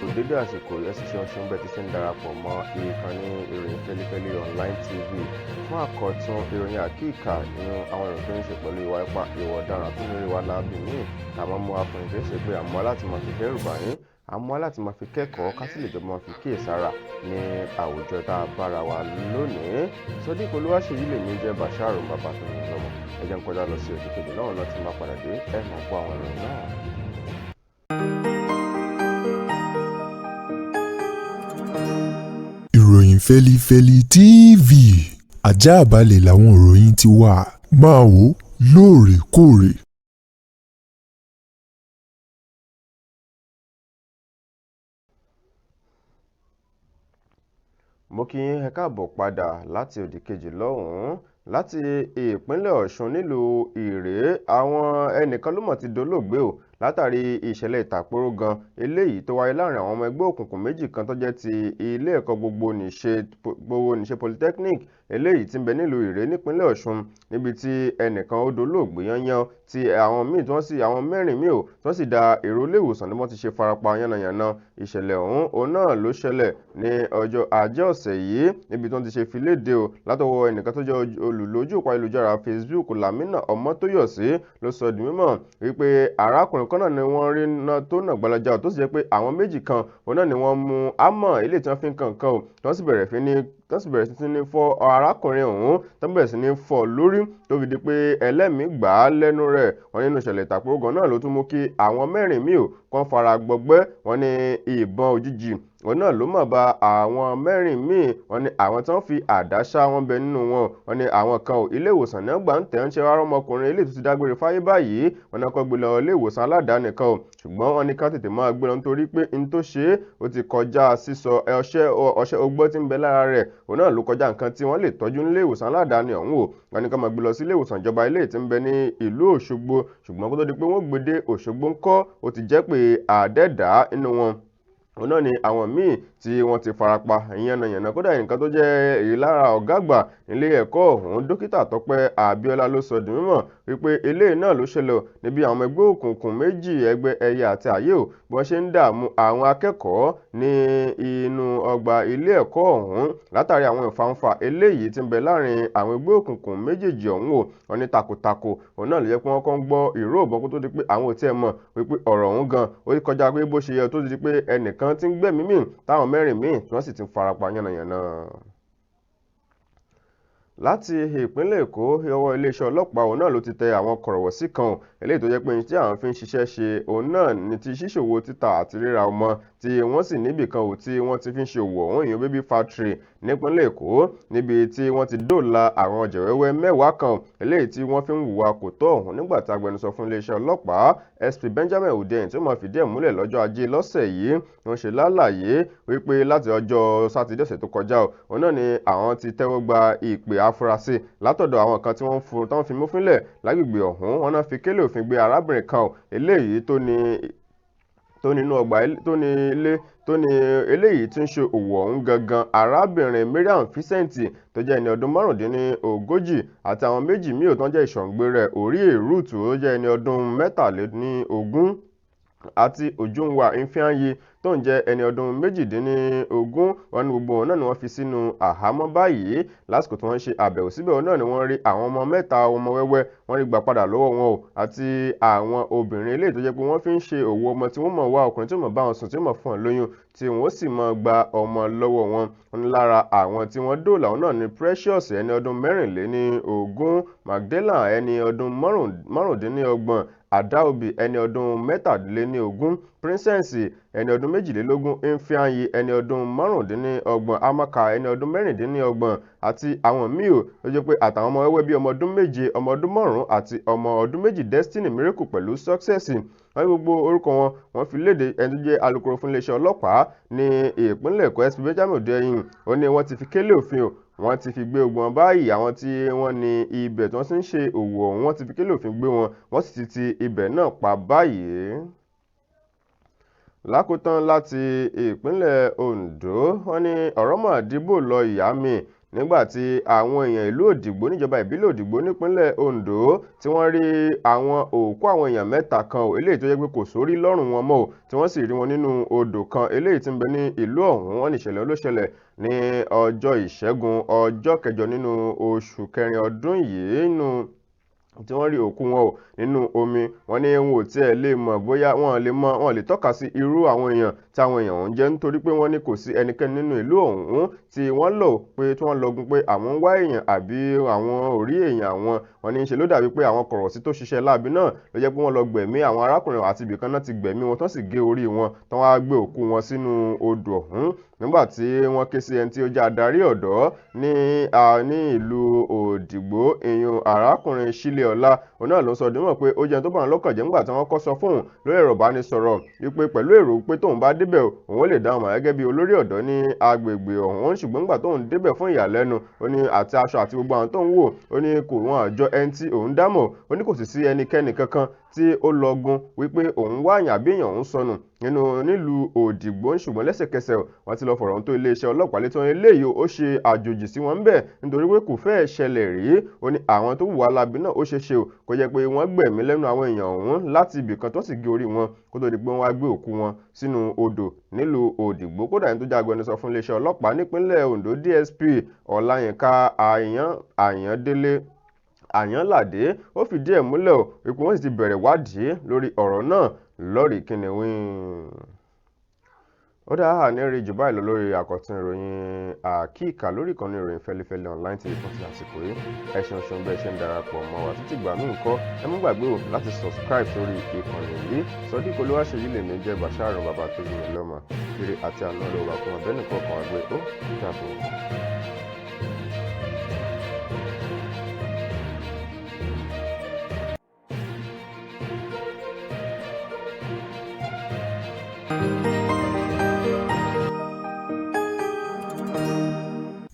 Dédé àsìkò yìí, ẹ sì ṣeun ṣeun bẹ́ẹ̀ tí ṣe ń darapọ̀ mọ́ ìkànnì ìròyìn Fẹ́lifẹ́li Online TV fún àkọ́tún ìròyìn àkíkà nínú àwọn ìròyìn tó ní ṣe pẹ̀lú ìwà ipá, ìwà ọ̀daràn àti onírúurú ìwà láabi míì tàbí mú akùnrin tó ṣe pé àmọ́ láti máa fi dẹ́rù bà yín, àmọ́ láti máa fi kẹ́kọ̀ọ́ ká sì lè jọ máa fi kíyèsára ní àwùjọ tá a bára wa lónìí. Sodiq Olúwaṣèyí lèmi jẹ́ Bàṣírù bàbá tó ní lọ́mọ. Ẹ jẹ́ n kọjá lọ sí òdìkejì lọ́wọ́ náà tí máa padà dé, ẹ máa gbọ́ àwọn ìròyìn náà. Ìròyìn Fẹ́lifẹ́li TV àjààbálẹ̀ làwọn ìròyìn ti wà, máa wò ó lóòrèkóòrè. Mo kí yín, ẹ káàbọ̀ padà láti òdìkejì lọ́hùn-ún. Láti ìpínlẹ̀ Ọ̀ṣun nílùú Ìrèé, àwọn ẹnìkan ló mọ̀ ti dolóògbé o látàrí ìṣẹ̀lẹ̀ ìtàpóró gan eléyìí tó wáyé láàrin àwọn ọmọ ẹgbẹ́ òkùnkùn méjì kan tó jẹ́ ti ilé ẹ̀kọ́ gbogbo nìṣe polytechnic eléyìí tí ń bẹ nílùú Ìrèé nípínlẹ̀ Ọ̀ṣun, níbi tí ẹnìkan ó dolóògbé yányán, tí àwọn míì tí wọ́n sì àwọn mẹ́rin míì ò tí wọ́n sì da èrò ilé ìwòsàn ní wọ́n ti ṣe farapa yánnayànna. Ìṣẹ̀lẹ̀ ọ̀hún òun náà ló ṣẹlẹ̀ ní ọjọ́ Ajé ọ̀sẹ̀ yìí níbi tí wọ́n ti ṣe fi léde o látọwọ́ ẹnìkan tó jẹ́ olùlójú òpó ayélujára Facebook, Lamina Ọmọtóyọ̀sí, ló sọ di mímọ̀ wípé arákùnrin kan náà ni wọ́n rí iná tó nà gbalaja, tó sì jẹ́ pé àwọn méjì kan òun náà ni wọ́n mú ámọ̀ eléyìí tí wọ́n fi ń kan nǹkan o, tí wọ́n sì bẹ̀rẹ̀ fi ní tó sì bẹ̀rẹ̀ sí ní fọ́ arákùnrin ọ̀hún, tó bẹ̀rẹ̀ sí ní fọ́ lórí tó fi di pé ẹlẹ́mìí gbà á lẹ́nu rẹ̀. Wọ́n nínú ìṣẹ̀lẹ̀ ìtàkùrọ̀gàn náà ló tún mú kí àwọn mẹ́rin míì ò kàn fara gbọgbẹ́. Wọ́n ní ìbọn òjijì òun náà ló mọ̀ bá àwọn mẹ́rin míì. Wọ́n ní àwọn tí wọ́n fi àdá ṣá wọn bẹ nínú wọn. Wọ́n ní àwọn kan ò ilé ìwòsàn náà gbà ń tẹ̀ ń ṣe wá ọmọkùnrin eléyìí tó ti dágbére fáyé báyìí. Wọ́n náà kọ́ gbé lọ ilé ìwòsàn aládàáni kan o, ṣùgbọ́n wọ́n ní ká tètè máa gbé lọ nítorí pé n tó ṣe é ó ti kọjá sísọ. Ọṣẹ́ ọṣẹ́ ogbó tí ń bẹ lára rẹ̀ òun náà ló kọjá nǹkan tí wọ́n lè tọ́jú nílé ìwòsàn aládàáni ọ̀hún o. Wọ́n ní ká máa gbé lọ sí ilé ìwòsàn ìjọba ilé tí ń bẹ ní ìlú Òṣogbo, ṣùgbọ́n kó tó di pé wọ́n gbé dé Òṣogbo ńkọ́, ó ti jẹ́ pé àdẹ́dàá nínú wọn òun náà ni àwọn míì tí wọ́n ti farapa yánnayànna. Kódà nǹkan tó jẹ́ èyí lára ọ̀gá àgbà nílé ẹ̀kọ́ ọ̀hún, Dókítà Tọ́pẹ́ Abíọ́lá, ló sọ di mímọ̀ wípé eléyìí náà ló ṣẹlẹ̀ níbi àwọn ẹgbẹ́ òkùnkùn méjì, ẹgbẹ́ ẹyẹ àti ayé ò, bí wọ́n ṣe ń dààmú àwọn akẹ́kọ̀ọ́ ní inú ọgbà ilé ẹ̀kọ́ ọ̀hún látàrí àwọn ìfàǹfà eléyìí tí ń bẹ láàrin àwọn ẹgbẹ́ òkùnkùn méjèèjì ọ̀hún o. Wọ́n ní takòtakò òun náà ló jẹ́ pé wọ́n kàn ń gbọ́ ìró ìbọn kó tó di pé àwọn ò tiẹ̀ mọ̀ wípé ọ̀rọ̀ ọ̀hún gan ó kọjá pé bó ṣe yẹ, tó di pé ẹnìkan ti ń gbẹ̀mí mì táwọn mẹ́rin míì tí wọ́n sì ti farapa yánnayànna. Láti ìpínlẹ̀ Èkó, ọwọ́ iléeṣẹ́ ọlọ́pàá òun náà ló ti tẹ àwọn kọ̀rọ̀wọ̀sí kan eléyìí tó jẹ́ pé tí àwọn fi ń ṣiṣẹ́ ṣe òun náà ní ti ṣíṣòwò títà àti ríra ọmọ, tí wọ́n sì níbì kan ò tí wọ́n ti fi ń ṣe òwò ọ̀hún, ìyẹn baby factory nípínlẹ̀ Èkó, níbi tí wọ́n ti dóòlà àwọn ọ̀jẹ̀wẹ́wẹ́ 10 kan eléyìí tí wọ́n fi ń hùwà kò tọ́ ọ̀hún. Nígbà tí agbẹnusọ fún iléeṣẹ́ ọlọ́pàá SP Benjamin Hundeyin tí ó máa fìdí ẹ̀ múlẹ̀ lọ́jọ́ Ajé lọ́sẹ̀ yìí, wọ́n ṣe lálàyé wípé láti ọjọ́ Sátidé ọ̀sẹ̀ tó kọjá òun náà ni àwọn ti tẹ́wọ́ gba ìpè afurasí látọ̀dọ̀ àwọn kan tí wọ́n fún tán fi mú fínlẹ̀ lágbègbè ọ̀hún. Wọ́n náà fi kélé òfin gbé arábìnrin kan eléyìí tó ní tó nínú ọgbà tó ní ilé tó ní eléyìí tí ń ṣe òwò ọ̀hún gangan, arábìnrin Mariam Vincent tó jẹ́ ẹni ọdún 35, àti àwọn méjì míì tó ń jẹ́ ìṣọ̀ǹgbẹ rẹ̀, Orí Ruth tó jẹ́ ẹni ọdún 23, àti Ojúnwà Ifeanyi tó ń jẹ́ ẹni ọdún 18. Wọn ní gbogbo wọn náà ni wọ́n fi sínú àhámọ́ báyìí. Lásìkò tí wọ́n ń ṣe àbẹ̀wò síbẹ̀ wọn náà ni wọ́n rí àwọn ọmọ mẹ́ta, ọmọ wẹ́wẹ́, wọ́n rí gbà padà lọ́wọ́ wọn o, àti àwọn obìnrin eléyìí tó jẹ́ pé wọ́n fi ń ṣe òwò ọmọ, tí wọ́n mọ̀ wá ọkùnrin tí wọ́n mọ̀ bá wọn sùn, tí wọ́n mọ̀ fún wọn lóyún, tí wọ́n sì mọ̀ gba ọmọ lọ́wọ́ wọn. Wọn ní lára àwọn tí wọ́n dóòlà wọn náà ni Precious, ẹni ọdún 24, Magdalena, ẹni ọdún 25, Adaobi, ẹni ọdún 23, Princess, ẹni ọdún 22, Ifeanyi, ẹni ọdún 25, Amaka, ẹni ọdún 26, àti àwọn míì ò ló jẹ́ pé àtàwọn ọmọ wẹ́wẹ́ bíi ọmọ ọdún 7, ọmọ ọdún 5 àti ọmọ ọdún 2, Destiny, Miracle pẹ̀lú Success. Wọ́n ní gbogbo orúkọ wọn wọ́n fi léde. Ẹni tó jẹ́ alukoro fún iléeṣẹ́ ọlọ́pàá ní ìpínlẹ̀ Èkó, SP Benjamin Hundeyin, ó ní wọ́n ti fi kélé òfin o, wọ́n ti fi gbé ogun wọn báyìí. Àwọn tí wọ́n ní ibẹ̀ tí wọ́n ti ń ṣe òwò ọ̀hún, wọ́n ti fi kélé òfin gbé wọn, wọ́n sì ti ti ibẹ̀ náà pa báyìí. Lákòótán, láti ìpínlẹ̀ Ondo, wọ́n ní ọ̀rọ̀ mà dìbò lọ ìyá mi Nígbà tí àwọn èèyàn ìlú Òdìgbò níjọba ìbílẹ̀ Òdìgbò nípínlẹ̀ Ondo tí wọ́n rí àwọn òkú àwọn èèyàn mẹ́ta kan ò, eléyìí tó jẹ́ pé kò sórí lọ́rùn wọn mọ́ ò, tí wọ́n sì rí wọn nínú odò kan eléyìí tí ń bẹ ní ìlú ọ̀hún. Wọ́n ní ìṣẹ̀lẹ̀ ló ṣẹlẹ̀ ní ọjọ́ Ìṣẹ́gun, ọjọ́ kẹjọ nínú oṣù kẹrin ọdún yìí, nínú tí wọ́n rí òkú wọn ò nínú omi. Wọ́n ní wọn ò tiẹ̀ lè mọ̀ bóyá wọ́n lè mọ̀, wọ́n lè tọ́ka sí irú àwọn èèyàn tí àwọn èèyàn ọ̀hún jẹ́, nítorí pé wọ́n ní kò sí ẹnikẹ́ni nínú ìlú ọ̀hún tí wọ́n lò pé tí wọ́n lọgun pé àwọn ń wá èèyàn àbí àwọn ò rí èèyàn àwọn. Wọ́n ní í ṣe ló dàbí pé àwọn kọ̀rọ̀sí tó ṣiṣẹ́ láabi náà ló jẹ́ pé wọ́n lọ gbẹ̀mí àwọn arákùnrin àti ibìkan náà ti gbẹ̀mí wọn, tán sì gé orí wọn, tán wá gbé òkú wọn sínú odò ọ̀hún. Nígbà tí wọ́n ké sí ẹni tí ó jẹ́ adarí ọ̀dọ́ ní ìlú Òdìgbò, ìyún arákùnrin Sílẹ̀ọlá, òun náà ló sọ ọdún mọ̀ pé ó jẹun tó bá wọn lọ́kàn jẹ́ nígbà tí wọ́n kọ́ sọ fóun lórí ẹ̀rọ ìbánisọ̀rọ̀ wípé pẹ̀lú èrò pé tóun bá débẹ̀ òun ó lè dáhùn mọ̀ gẹ́gẹ́ bí olórí ọ̀dọ́ ní agbègbè ọ̀hún. Ṣùgbọ́n nígbà tóun débẹ̀, fún ìyàlẹ́nu, ó ní àti aṣọ àti gbogbo àwọn tóun wò, ó ní kò wọ́n àjọ ẹni tí òun dámọ̀. Ó ní kò sì sí ẹnikẹ́ni kankan tí ó lọgun wípé òun wá àyàn àbí èèyàn òun sọnù nínú nílùú Òdìgbò. Ṣùgbọ́n lẹ́sẹ̀kẹsẹ̀ wọ́n ti lọ fọ̀rọ̀ ohun tó iléeṣẹ́ ọlọ́pàá létí. Wọn eléyìí ó ṣe àjòjì sí wọn ńbẹ̀ nítorí pé kò fẹ́ẹ̀ ṣẹlẹ̀ rí. Ó ní àwọn tó hùwà láabi náà, ó ṣeé ṣe o kó jẹ́ pé wọ́n gbẹ̀mí lẹ́nu àwọn èèyàn ọ̀hún láti ibìkan tó sì gé orí wọn kó tó di pé wọ́n wá gbé òkú wọn sínú odò nílùú Òdìgbò. Kódà, ẹni tó jẹ́ agbẹnusọ fún iléeṣẹ́ ọlọ́pàá nípínlẹ̀ Ondo, DSP Ọláyínká Àyàndélé Àyànládé, ó fìdí ẹ̀ múlẹ̀ o wípé wọ́n sì ti bẹ̀rẹ̀ wádìí lórí ọ̀rọ̀ náà lórí kìnìún. Ó dáa, ní rí jù báyìí lọ lórí àkọ́tún ìròyìn àkíkà lórí ìkànnì ìròyìn Fẹlifẹli Online TV fún ti àsìkò yìí. Ẹ ṣeun ṣeun bẹ́ẹ̀ ṣe ń darapọ̀ mọ́ wa títí gbà mí nǹkan. Ẹ mú gbàgbé o láti subscribe sórí ìkànnì yìí. Sọdí Olúwaṣeyí lèmi jẹ́, Bàṣáàrùn bàbá tó bí mi lọ́mọ. Ire àti àánú ọlọ́wà fún ọbẹ̀ nìkan kan wá gbé. Ó dàbọ̀.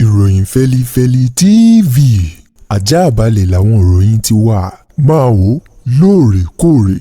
Ìròyìn Fẹlifẹli TV, ajáàbalẹ̀ làwọn ìròyìn ti wà. Máa wò lóòrèkóòrè.